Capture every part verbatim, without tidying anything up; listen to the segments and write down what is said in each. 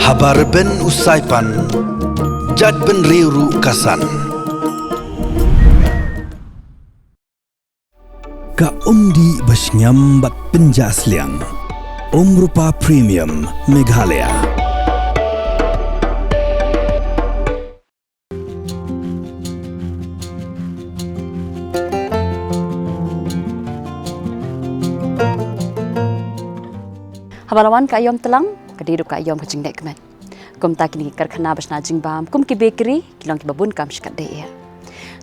Haba rben u saipan, jait bynriew ruh ka san. Ka umdih ba shngiam bad pynjah sliang. Umrupa Premium Meghalaya. Haba la wan ka aïom tlang, ka dei ruh ka aïom ka jingleh kmen. Kumta kine ki karkhana ba shna jingbam kum ki bakery ki long kiba bun kam shikatdei ïa.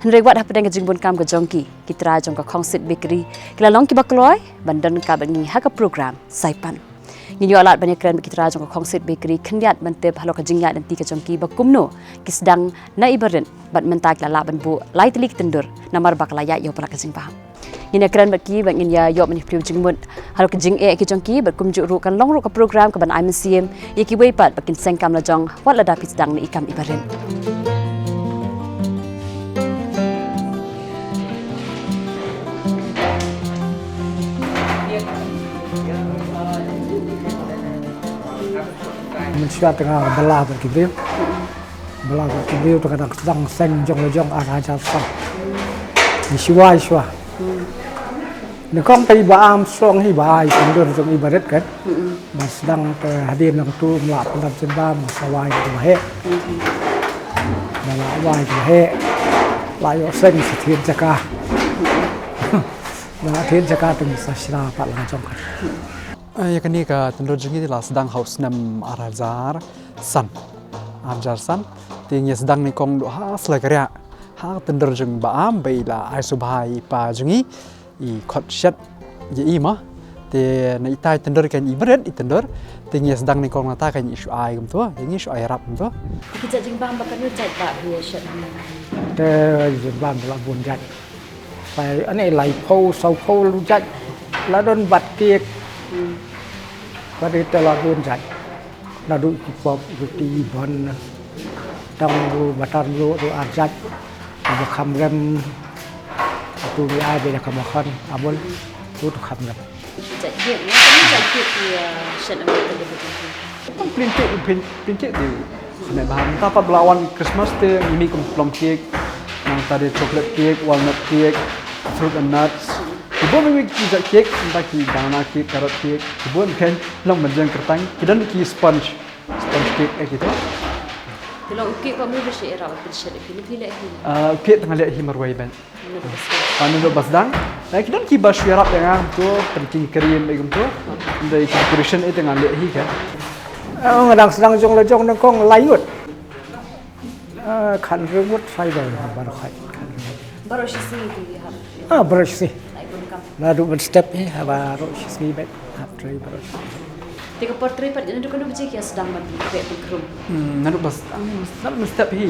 Hynrei wat hapdeng ka jingbun kam ka jong ki, ki trai jong ka Khongsit Bakery ki la long kiba kloi ban don ryngkat bad ngi ha ka program Saipan. Ngin ïoh lad ban ïakren bad ki trai jong ka Khongsit Bakery khyndiat ban tip halor ka jingïaid lynti ka jong ki ba kumno ki sdang na i barit bad mynta ki la lah ban buh lai tylli ki tyndur namar ba ka la ïaid ïa u palat ka jingbam. Ngin ïakren bad ki bad ngin ïa ïoh ban ïa pyrshah jingmut halor ka jingeh ki jong ki bad kumjuh ruh kan long ruh ka program kaban ai mynsiem ïa kiwei pat ba kin seng kam la jong wat lada phi sdang na i kam i barit. Mynshuwa te nga bylla bad ki briew. Bylla bad ki briew te ka dang sdang seng jong la jong ar hajar san. Ngi shuwa, ngi shuwa. Nyngkong te i ba am shong hi ba ai tyndur jong i barit kan. Ba sdang te hadien nangtu ym lah pyndap jingbam, nga sa wai te ba heh. Ba lah wai te ba heh. Lah ïoh seng sa thied jaka. Ba lah thied jaka te ngi sa shna pat la jong kan. Eh, ïa kane ka tyndur jong ngi te la sdang ha u snem ar hajar san. Ar hajar san. Te ngi sdang nyngkong duh ha Slaikariah. Ha tyndur jong ba am ba i la ai sngewbha ïa i pa jong ngi. I khot shet ïa i ma. Te na itai tyndur kan i barit i tyndur. Te ngi sdang nyngkong nangta kan i shu ai kumto. Ïa ngi shu ai ïarap kumto. Ki jait jingbam ba katno jait ba hi shet. Te jingbam la bun jait. Lai, ane laiphew, sawphew lu jait. La don bat kek. Bat ite la bun jait. Naduh ki pop, ruti, bun. Tang lu, batar lu, lu ar jait. Ba kham rem. Tu bi ai bela kham khon, abul. Tu tu kham rem. Jait kek, ne? Kan jait kek ki, uh, shet na television. Kan pynthik, pyn-, pynthik di. Khane ba mynta pat ba la wan Christmas te ngi mih kum plum cake, nangta de chocolate cake, walnut cake, fruit and nuts. Ki bun ki jait cake, mynta ki banana cake, carrot cake, ki bun kan long mynjang kyrteng, ki don ki sponge, sponge cake eh kito. Te long u cake ba mynta ba shi era ba pynshit phi ni phi leh hi. Ah, cake te nga leh hi marwei ben. Mynta ba sdang. Ah, mynta ba sdang. Eh, ki don kiba shu ïarap ïa nga kumto, pynking cream eh kumto. Mynta ki decoration eh te nga leh hi kan. Ah, nga dang sdang jong la jong nyngkong lai ngut. Ah, khathynriew ngut sai ba baroh khai. Baroh shi sngi ki hap. Ah, baroh shi sngi. Lai bun kam. Naduh ban step eh, baroh shi sngi bad. Hap trei baroh shi sngi. Te ka por trei pat, naduh katno baje ki ïa sdang ban pynkhrum? Hmm, naduh bas, naduh ban step hi.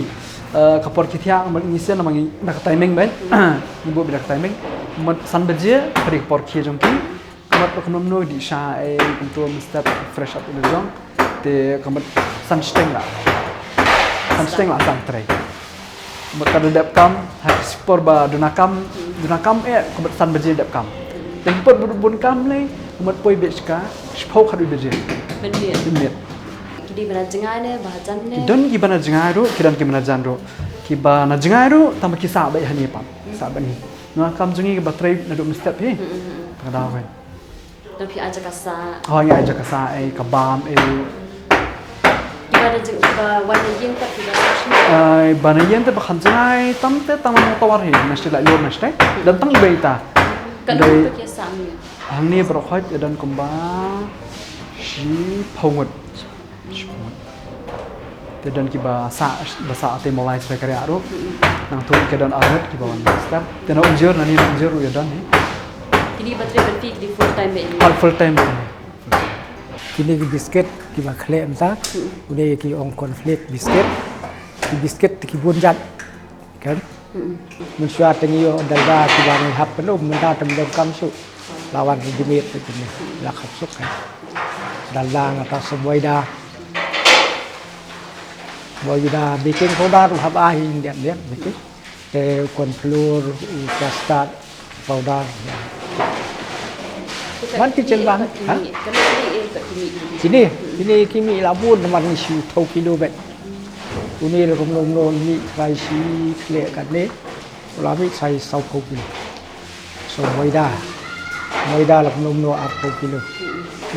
Eh, ka por ki thiah, ngi sdang namar ngi da ka timing bad. Ngi buh bad da ka timing. Mut san baje, ka dei ka por khie jong ki. Ka mut ba kumno kumno dih sha eh, kumto mynstep fresh up ïa la jong. Te ka mut san shiteng la. San shiteng la sdang trei. Ka mut ka da dep kam, ha ki por ba duna kam, duna kam eh, ka mut san baje dep kam. Te ki por ba bun kam lei, ka mut poi beit shika, shiphew khatwei baje. Mynmiet. Mynmiet. Ki dei ba na jngai ne, ba hajan ne? Ki don kiba na jngai ruh, ki don kiba na jan ruh. Kiba na jngai ruh, tang ba ki sah beit hangne pat. Sah beit hangne. Duna kam jong ngi kiba trei naduh mynstep hi. Tang da wei. Don phi ai jaka sah. Oh, ngi ai jaka sah, eh, ka bam, eh. Kiba da jing, kiba wan na ïing pat kiba sah shim. Eh, ba na ïing te ba kham jngai, tam te tang mo tawar hi, na shtei la lur na shtei. Don tang iba ita. Katno ngut ki ïa sah hangne? Hangne baroh khoit ïa don kumba shiphew ngut. Shiphew ngut. Te don kiba sah, ba sah te Mawlai Sraikariah ruh. Nangtu ki don arngut kiba wan mynstep. Te na Umjur, nangne na Umjur ruh ïa don hi. Kine ba trei ban phi ki dei full time bad? Full time bad. Kine ki biscuit kiba khleh mynta. Une ki ong cornflake biscuit. Ki biscuit te ki bun jait. Kan? Mynshuwa te ngi ïoh dalda kiba ngi hap pynum mynta te ym donkam shuh. La wan readymade te kine. La kham suk kan. Dalda nga ta sum waida. Waida baking powder u hap ai hi ndiat ndiat baking. Te u corn flour, u custard powder. Ban ki jingbam, ha? Kine, kine ki mih la bun, namar ngi shu thaw kilo beit. Une la kumno kumno mih trai shi khleh katne. La mih trai saw phew kilo. So maida. Maida la kumno kumno ar phew kilo.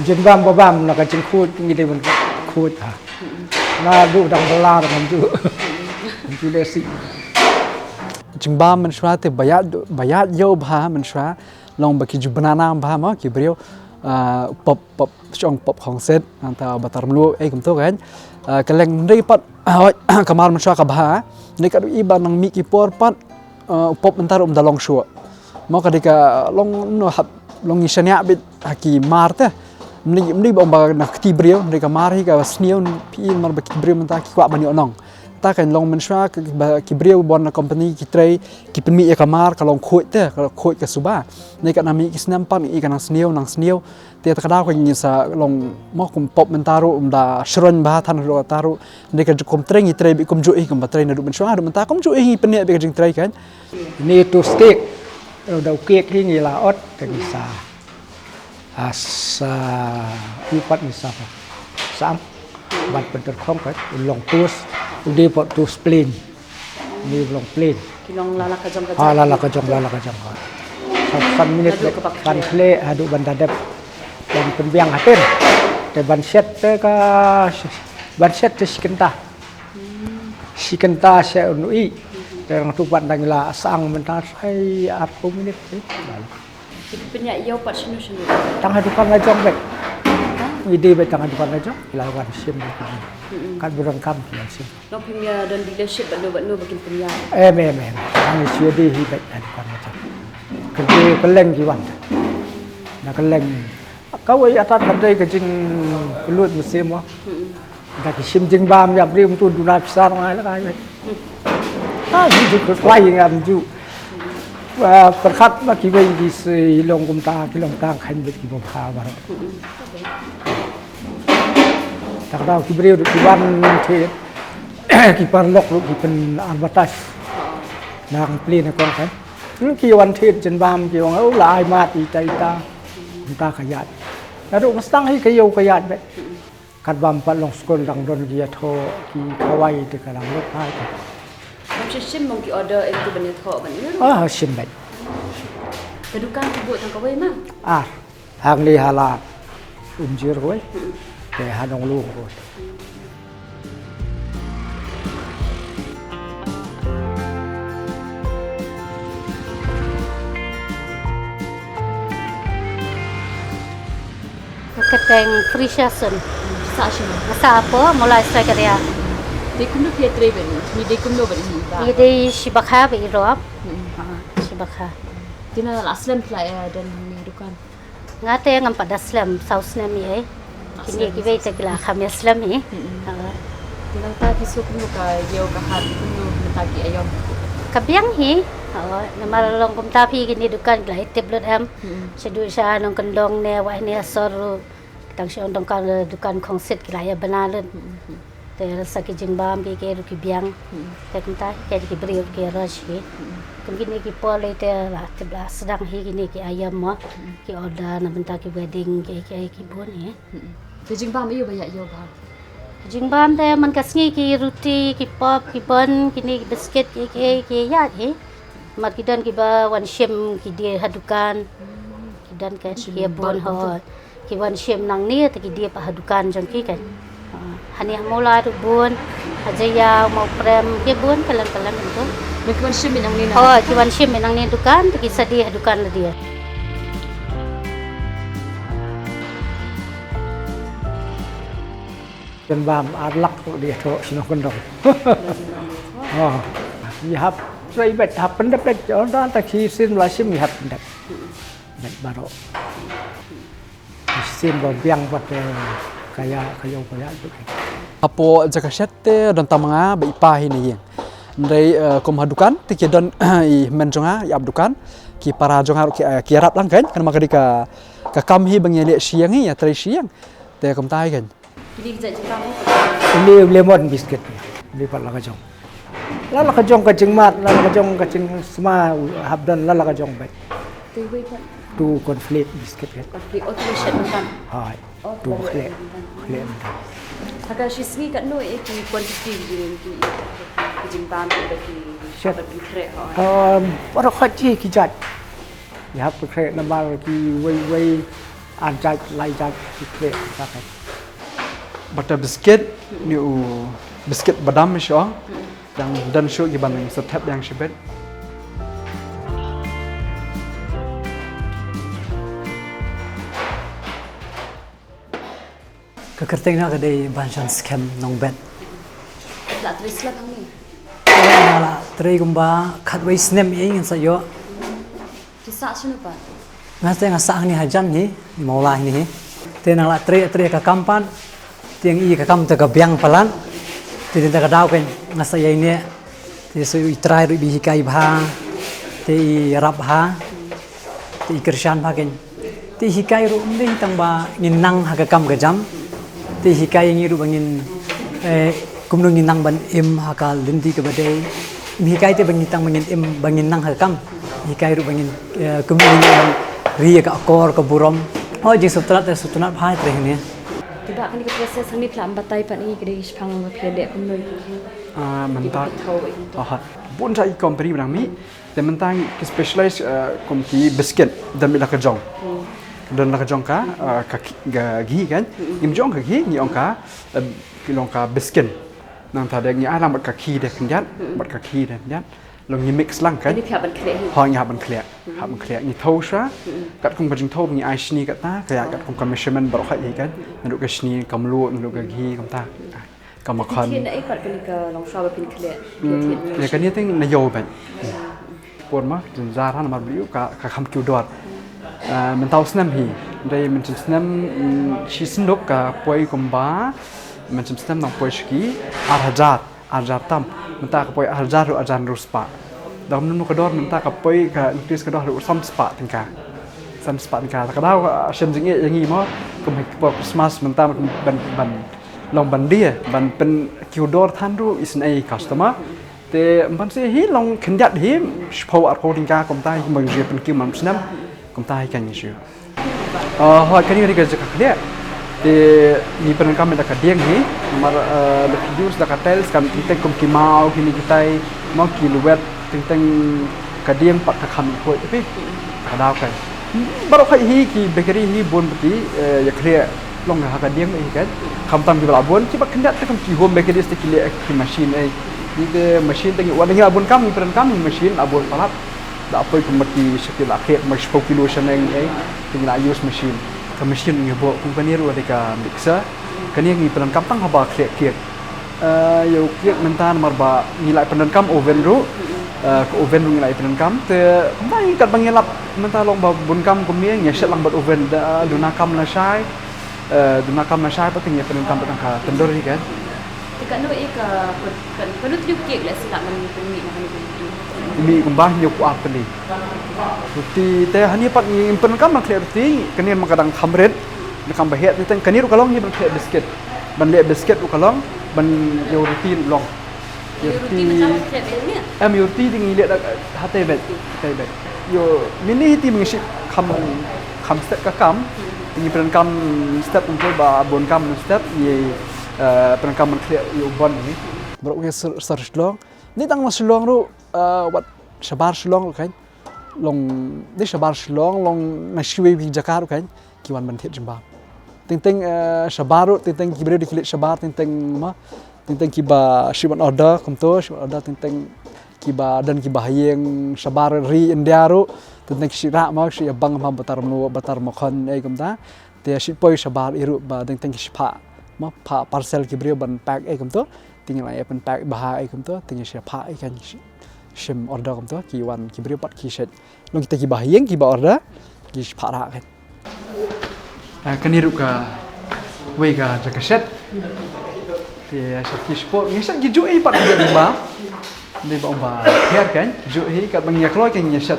Jingbam ba bam na ka jingkhuid ngi dei ban khuid, ha. Naduh dang bylla dang ju. Ju leh shi. Jingbam mynshuwa te ba ïaid, ba ïaid ïew bha mynshuwa. Long ba ki ju bna nam bha mo ki briew, ah, pop, pop shong, pop khongset, nangta ba tar mluh, eh, kumto kan. Ah, ka leng ndei pat, ah, ka mar mynshuwa ka bha. Ndei ka du i ba nang mih ki por pat, ah, pop mynta ruh ym da long shuh. Mo ka dei ka long no hap long ngi shaniah bit ha ki mar te. Mni, mni ba ong ba na kti briew, ndei ka mar hi ka sniew phi i mar ba ki briew mynta ki kwah ban ïoh nong. Ta kan long mynshuwa ki, ba, ki briew bun na company ki trei, ki pynmih ïa ka mar, ka long khuid te, ka long khuid ka suba. Ndei ka na mih ki snem pat, i ka nang sniew, nang sniew. Te ta ka daw ka ngi sa long mo kum pop mynta ruh, ym da shron bha than ruh ta ruh. Ndei ka ju kum trei ngi trei beit kumjuh hi, kum ba trei naduh mynshuwa, naduh mynta kumjuh hi ngi pynïaid beit ka jingtrei kan. Ni tu stick, da u kek hi ngi la ot, te ngi sa. Ah, sa u pat ngi sa, sa am, ban pynter khong ka, u long toast, u dei pat toast plain. Ni u long plain. Ki long la la ka jong ka jong. Ah, la la ka jong, la la ka jong. Sa san minit. Haduh ka ban khleh. Ban khleh, haduh ban da dep. Ban pynbiang hatin. Te ban shet te ka, ban shet te shi kynta. Hmm. Shi kynta shet u nu i. Te rang tu pat dang la sang mynta sai ar phew minit te. Ki pynïaid ïew pat shano shano? Tang ha dukan la jong beit. Ngi dei beit tang ha dukan la jong. Ki la wan shim. Mm-mm. Kat ba donkam ki wan shim. Nang phim ïa don dealership bad no bad no ba kin pynïaid? Em, em, em. Ngi shu dei hi beit ha dukan la jong. Ka dei kylleng ki wan. Na kylleng. Kawei ata ka dei ka jingpynlut mynsiem mo. Mm-mm. Da ki shim jingbam ïa briew mynta duna pisa ngai la kai. Ah, ji ju khuslai ngam ju. Wa pyrkhat ma kiwei ki se long kumta, ki long tang khain beit ki bym kha baroh. Ta ka daw ki briew ruh ki wan thied, ki paralok ruh ki pyn advertise. Nang plie na kong kan. Ki wan thied jingbam ki ong, oh, la ai mat ita ita. Kumta ka ïaid. Naduh ba sdang hi ka ïew ka ïaid beit. Katba ym pat long skul dang don ki ïathoh ki khawai te ka dang lut phai te. Ngam shim shim mong ki order em ki ban ïathoh ban ïa. Ah, shim beit. Ka dukan ki buh tang kawei ma? Ah, hangne ha Lad Umjir kawei. Hmm. Te ha Nonglung kawei. Ka kyrteng Frisha Sun. Sa shi ma? Nga sa hapoh Mawlai Saraikaria. Dei kumno phi ïatrei bad ngi? Ngi dei kumno bad ngi ba? Ngi dei shibakha ba i rop. Hmm. Ha, shibakha. Te na la slem phi la ïa don hangne ha dukan? Nga te ngam pat da slem, saw snem ïa. Kine kiwei te ki la kham ïa slem hi. Hmm. Ha. Te nangta phi sngew kumno ka ïew ka hat kumno mynta ki aïom? Ka biang hi. Ha, namar long kumta phi kine dukan ki la ïa tip lut em. Hmm. Sha du sha nongkyndong ne wah ne sor ruh. Tang sha ong dong ka dukan khongsit ki la ïa bna lut. Hmm. Te sa ki jingbam ki, ki ruh ki biang. Hmm. Te kumta ki, ki briew ki rush hi. Hmm. Kum kine ki por lei te la tip la sdang hi kine ki aïom mo. Hmm. Ki order na bynta ki wedding ki, ki, ki bun hi. Hmm. Te jingbam aïu ba ïa ïoh ba? Jingbam te man ka sngi ki ruti, ki pop, ki bun, kine ki biscuit ki, ki, ki ïa hi. Mar ki don kiba wan shim ki die ha dukan. Hmm. Ki don ka ki bun ho. Ki wan shim nangne te ki die pat ha dukan jong ki kan. Ha, hangne ha Mawlai ruh bun, ha Jaiaw, Mawprem, ki bun kylleng kylleng tu. Ki wan shim nangne na? Oh, ki wan shim nangne dukan te ki sa die ha dukan lade. Jingbam ar lak ruh dei thoh shnong kyndong. Oh, ïa hap trei beit, hap pyndep beit, oh, da ta ki sien la shim ïa hap pyndep. Beit baroh. Sien ba biang pat, eh, ka ïa, ka ïa, ka ïa. Hapoh jaka shet te don tang ma nga bad i pa hi na ïing. Hynrei, eh, kum ha dukan te ki don i hynmen jong nga, i ap dukan, ki para jong nga ruh ki, eh, ki ïarap lang kan, kan ma ka dei ka, ka kam hi ba ngi leh shi ïing hi, ïa trei shi ïing. Te kumta hi kan. Kine ki jait jingkam mo? Une u lemon biscuit. Une pat la ka jong. La la ka jong ka jingmad, la la ka jong ka jingsma, hap don la la ka jong beit. Te wei pat. Tu cornflake biscuit kan. Cornflake, oh, tu ba shet mynta. Hai. Tu ba khleh. Khleh mynta. Ha ka shi sngi katno ïa ki quantity ki jing ki, ki jingbam ki ba ki, Shet. Ba ki khreh ha. Um, baroh khat ki ki jait. Ïa hap khreh namar ki wei wei ar jait lai jait ki khleh mynta kan. Butter biscuit, ni u biscuit badam shuh. Dang don shuh ki ban sa thep yang shibit. Ka kyrteng nga ka dei Bansan Skhem Nongbet. La trei slap hangne. Nga la trei kumba khatwei snem ïa ngan sa ïoh. Ki sah shano pat? Nga te nga sah hangne hajan hi, mawla hangne hi. Te nga la trei trei ka kam pat. Te ïa ka kam te ka biang palat. Te te ka daw kan nga sa ïa ne. Te so i trai ruh i hikai bha. Te i rap bha. Te i kyrshan bha kan. Te hikai ruh ym dei tang ba ngin nang ha ka kam ka jam. Te hikai ngi ruh ba ngin eh, kumno ngin nang ban im ha ka lynti kaba dei. Ym hikai te ba ngin tang ba ngin im ba ngin nang ha ka kam. Hikai ruh ba ngin eh, kumno ngin nang ri ka akor ka burom. Oh jingsngewtynnat te sngewtynnat bha te hangne. Te ba kane ka process hangne phi la batai pat ïa ngi ka dei shaphang ba phi leh kumno. Ah, mynta. Ki ba ki thaw ïa ngi. Aha. Bun sa i company ba dang mih. Te mynta ki specialize eh, kum ki biscuit da mih la ka jong. Don la ka jong ka eh, ka ki- ka ghee kan. Ngim jong ka ghee ngi ong ka eh, ki long ka biscuit. Nangta de ngi ai lang bad ka ghee de khyndiat, bad ka ghee de khyndiat. Long ngi mix lang kan. Ni phi hap ban khleh hi. Ha ngi hap ban khleh. Hap ban khleh ngi thaw sha. Katkum ka jingthaw ngi ai shini kata, ka ïa katkum ka measurement baroh khat hi kan. Naduh ka shini ka mluh, naduh ka ghee kumta. Ka makhon. Thied na ei pat kane ka long shuwa ba phin khleh. Hmm, ïa kane te na ïoh ban. Por ma jynjar ha namar ba ïoh ka ka kham kiew dor. Ah, mynta u snem hi. Dei mynshem snem mm, shi snem ka poi kumba mynshem snem nang poi sha ki ar hajar, ar hajar tam. Mynta ka poi ar hajar ruh ar hajar hynriew spah. Da kumno ka dor mynta ka poi ka increase ka dor ruh san spah tyngka. San spah tyngka. Ka daw ah, shem jingeh ïa ngi mo. Kum ha ki por Christmas mynta ban ban long ban die ban pyn kiew dor than ruh isnei customer. Te ban se hi long khyndiat hi shiphew arphew tyngka kumta hi kumba ngi pynkiew man snem kumta hi kan issue. Ah, hoi kane ka jaka khleh. Te ngi pyndonkam da ka dieng hi mar ah, da ki use da ka tiles kan teng kum ki maw kine kitai mo ki luwet teng teng ka dieng pat ka kham i khoi te pi. Ka daw kan. Baroh khat hi ki bakery hi bun bati eh, ïa khleh long ha ka dieng hi kan. Khamtam ki ba la bun ki ba khyndiat te kum ki home bakeries te ki leh ki machine ei. Ni te machine te ngi wan ngi la bun kam ngi pyndonkam machine la bun palat. Da poi kum bati shakil la khleh ma shiphew kilo shaneng ei. Te ngi la use machine. Ka machine ngi buh company ruh dei ka mixer. Kane ngi pyndonkam tang haba khleh cake. Eh, ïa u cake mynta namar ba ngi la pyndonkam oven ruh. Eh, ka oven ruh ngi la pyndonkam te mynta ngi kat ba ngi lap mynta long ba bun kam kumne ngi shet lang bad oven da duna kam lashai. Eh, duna kam lashai pat te ngi pyndonkam pat tang ka tandoori kan. Te katno ïa ka ka- katno tylli u cake leh sila man pynmih na kane ka ruti? Mih kumba hynñiew phew ar tylli. Ruti te hangne pat ngi pyndonkam ban khleh ruti kane ma ka dang kham rit. Na kam ba heh te teng kane ruh ka long ngi ban khleh biscuit. Ban leh biscuit ruh ka long ban ïa u ruti ruh long. Ïa u ruti. Em ïa u ruti te ngi leh da hatei beit, hatei beit. Ïa u mini hi te ngi shim kham kham step ka kam. Te ngi pyndonkam step kumto ba bun kam step ngi eh, pyndonkam ban khleh ïa u bun ni. Baroh ki sar sar Shillong. Ni tang na Shillong ruh eh, wat shabar Shillong ruh kan. Long ni shabar Shillong long na shiwei wi jaka ruh kan. Ki wan ban thied jingbam. Teng teng eh, shabar ruh teng teng ki briew di ki leit shabar teng teng ma. Teng teng ki ba shim ban order kumto shim ban order teng teng ki ba don ki ba ha ïing shabar ri India ruh. Teng teng ki shi rah ma shi bang ma batar mluh batar makhon ei kumta. Te shi poi shabar i ruh ba teng teng ki shi phah ma phah parcel ki briew ban pack ei kumto. Te ngi la ïa pynpack bha ei kumto te ngi shi phah ei kan shi shim order kumto ki wan ki briew pat ki shet. Long kita ki ba ha ïing ki ba order ki shi phah rah kan. Ah, kane ruh ka wei ka jaka shet. Te shet ki sport ngi shet ki juh ei pat ki ba. Ni ba ba her kan juh ei kat ba ngi kloi kan ngi shet.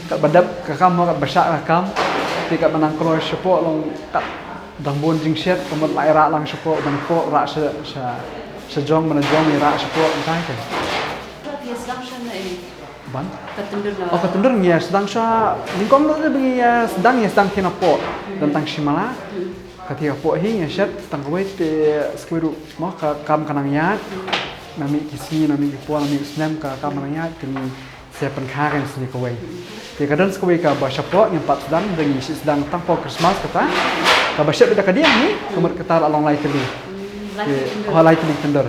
Kat ba dap ka kam kat ba shah ka kam. Te kat ba nang kloi sport long kat dang bun jingshet ka mut lai rah lang sport ban pok rah sha sha sha jong ban jong ngi rah sport kan kan. Yes, dang shan na ini. Ban? Ka tyndur la. Oh, ka tyndur ngi ïa sdang sha, nyngkong noh te ba ngi ïa sdang, ngi ïa sdang thied napoh. Don tang shi mala. Ka thied hapoh hi ngi ïa shet tang kawei te sa kawei ruh mo ka kam ka nang ïaid. Nang mih ki sngi, nang mih ki por, nang mih u snem ka kam ka nang ïaid te ngi sa pynkha ka sngi kawei. Te ka don sa kawei kaba shapoh ngim pat sdang, te ngi shu sdang tang hapoh Christmas kata. Kaba shet beit da ka dieng hi, ka mut kata la long lai tylli. Te, oh, lai tylli tyndur.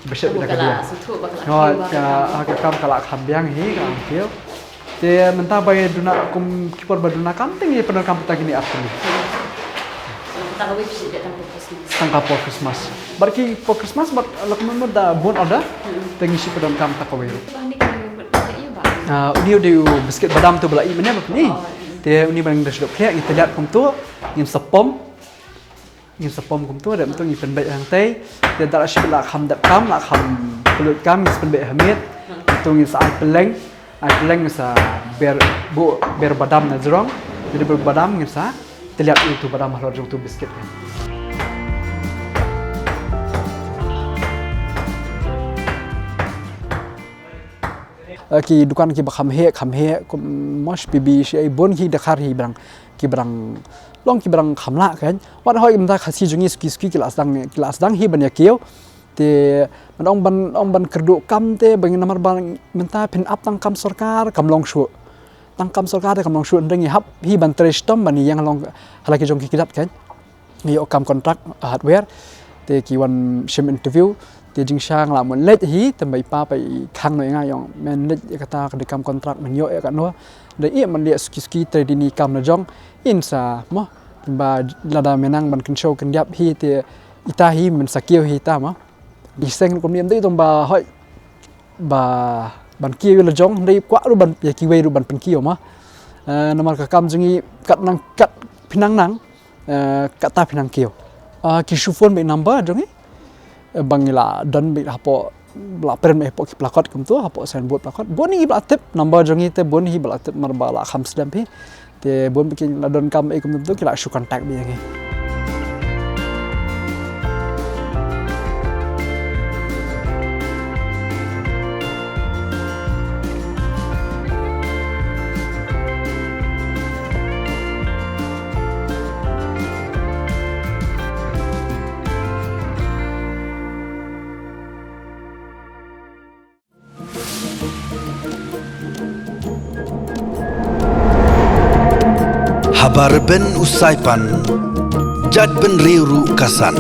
Ba shet beit da ka dieng. Ka la sngewthuh ba ka la kham ba ka kam ka la kham biang hi ka la kham kiew. Te mynta ba ïa duna kum ki por ba duna kam te ngi pyndonkam tang kine ar tylli. Tang ka por Christmas. Bad ki por Christmas bad la kumno da bun order. Te ngi shu pyndonkam tang kawei ruh. Ah, uni u dei u biskit badam tu ba la ih mynne ba ni. Te uni ba ngi da shu dep khleh ngi tylliat kumtu ngin sa pom. Ngin sa pom kumtu, dep kumtu ngi pynbeit hangtei. Te da la shiphew la kham dep kam, la kham pynlut kam, ngin sa pynbeit ha miet. Kumtu ngin sa ai pylleng, ai pylleng ngin sa ber buh, ber badam na jrong. Te da ber badam ngin sa tylliat ïa utu badam halor jong utu biskit kan. Eh, ki dukan kiba kham heh, kham heh, kum mo H P B shi ai bun ki dkhar hi brang. Ki brang long ki brang kham lah kan. Wat hoi mynta Khasi jong ngi suki suki ki la sdang, ki la sdang hi ban ïa kiew. Te ban ong ban, ong ban kyrduh kam te ba ngi namar ba mynta phin ap tang kam sorkar kam long shuh. Tang kam sorkar te kam long shuh, hynrei ngi hap hi ban trei shitom ban ïeng halong ha la ki jong ki kjat kan. Ngi ïoh kam contract hardware. Te ki wan shim interview. Te jingshisha nga la mut leit hi, te ba i pa ba i khang noh ïa nga, i ong men leit ïa kata ka dei kam contract, men ïoh ïa kano. Da i man leit suki suki trei dini kam la jong. In sa mo, ba lada men nang ban kynshew kyndiap hi te ita hi men sa kiew hi ita mo. I seng kumne em dei tang ba hoi ba ban kiew la jong, dei kwah ruh ban ïa kiwei ruh ban pynkiew mo. Eh, namar ka kam jong ngi kat nang kat phin nang nang. Eh, kata phin nang kiew. Ah, ki shu phone beit number jong ngi. Eh, ba ngi la don beit hapoh, la print beit hapoh ki placard kumtu, hapoh signboard placard. Bun hi ba la tip number jong ngi te bun hi ba la tip namar ba la kham slem hi. Te bun beit ki la don kam beit kumtu ki la shu contact beit ïa ngi. Haba rben u Saipan, jait bynriew ruh ka san.